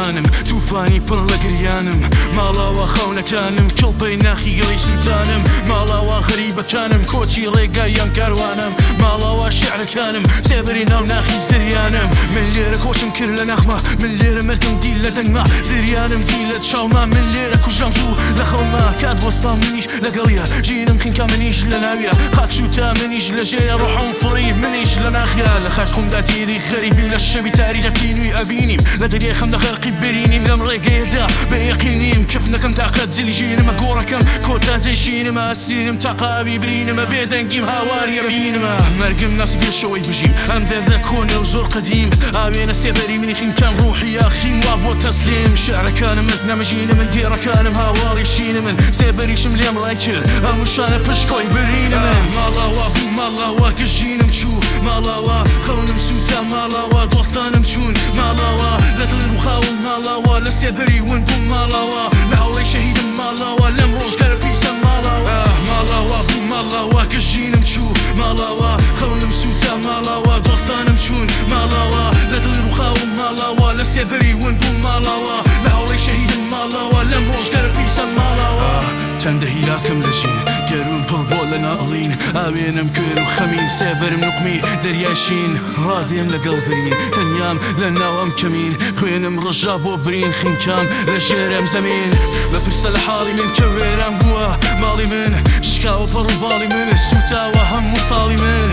نیشتمانم، توفانی پڕ لە گریانم، ماڵاوا خەونەکانم، کڵپەی ناخی گڵی سووتانم، ماڵاوا غەریبەکانم، کۆچی ڕێگای ئەم کاروانم، ماڵاوا شیعرەکانم، سێبەری ناو ناخی زریانم. من لێرە کۆچم کرد لە ناخما، من لێرە مەرگم دی لە دەنگما، زریانم دی لە چاوما، من لێرە کوژرام زوو لە خەوما. کات وەستا منیش لەگەڵیا، ژینم خنکا منیش لە ناویا، خاک سووتا منیش لە ژێریا، ڕۆحم فڕی منیش لە ناخیا. لە خاک خۆمدا تیری غەریبیم، لە شەوی تاریدا تینووی ئەڤینیم، لە دەریای خەمدا غەرقی برینیم، لەم ڕێگەیەدا بێ یەقینیم، کفنەکەم تاقە جلی ژینمە، گۆڕەکەم کۆتا جێی شینمە، ئەسرینم تاقە ئاوی برینمە، بێدەنگیم هاواری ئەڤینمە. مەرگم ناسک پێشەوەی بژیم، ئەم دەردە کۆنە و زۆر قەدیم، ئاوێنە سێبەری منی خنکان، ڕوحی یاخیم وا بۆ تەسلیم. شعرەکانم من نەمەژینە من، دێڕەکانم هاواڵی شینە من، سێبەریشم لێم ڕای کرد، ئەم وشانە پشکۆی برینە من. ماڵاوا بوو ماڵاوا گژینم چوو، ماڵاوا خەونم سووتا، ماڵاوا دۆستانم چوون، ماڵاوا لە دڵی ڕووخاوم، ماڵاوا لە سێبەری ون بووم، ماڵاوا لە هاوڕێی شەهیدم، ماڵاوا لەم ڕۆژگارە پیسە، ماڵاوا. ماڵاوا بوو ماڵاوا گژینم چوو، ماڵاوا خەونم سووتا، ماڵاوا دۆستانم چوون، ماڵاوا لە دڵی ڕووخاوم، ماڵاوا لە سێبەری ون بووم، ماڵاوا لە هاوڕێی شەهیدم، ماڵاوا لەم ڕۆژگارە پیسە، ماڵاوا. چەندە هیلاکم لە ژین، گەروون پڕ بۆ لە ناڵین، ئاوێنەم کوێر و خەمین، سێبەرم نوقمی دەریای شین، ڕادێم لەگەڵ برین، تەنیام لە ناو ئەم کەمین، خوێنم ڕژا بۆ برین، خنکام لە ژێر ئەم زەمین. بەپرسە لە حاڵی من کە وێران بووە ماڵی من، شکاوە پەڕ و باڵی من، سووتاوە هەموو ساڵی من.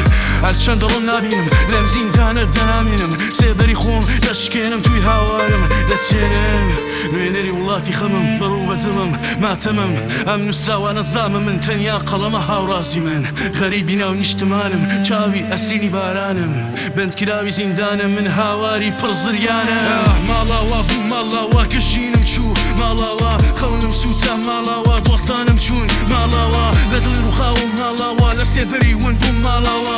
هەرچەند دڵم نابینم لەم زیندانە دەنامێنم، سێبەری خۆم دەشکێنم، توی هاوارم دەچێنم. نوێنەری وڵاتی خەمم، بەڕوو بە دڵم ماتەمم، ئەم نووسراوانە زامە من، تەنیا قەڵەمە هاوڕازی من. غەریبی ناو نیشتمانم، چاوی ئەسرینی بارانم، بەندکراوی زیندانم، من هاواری پڕ زریانم. ماڵاوا بوو ماڵاوا گژینم چوو، ماڵاوا خەونم سووتا، ماڵاوا دۆستانم چوون، ماڵاوا لە دڵی ڕووخاوم، ماڵاوا لە سێبەری ون بووم، ماڵاوا.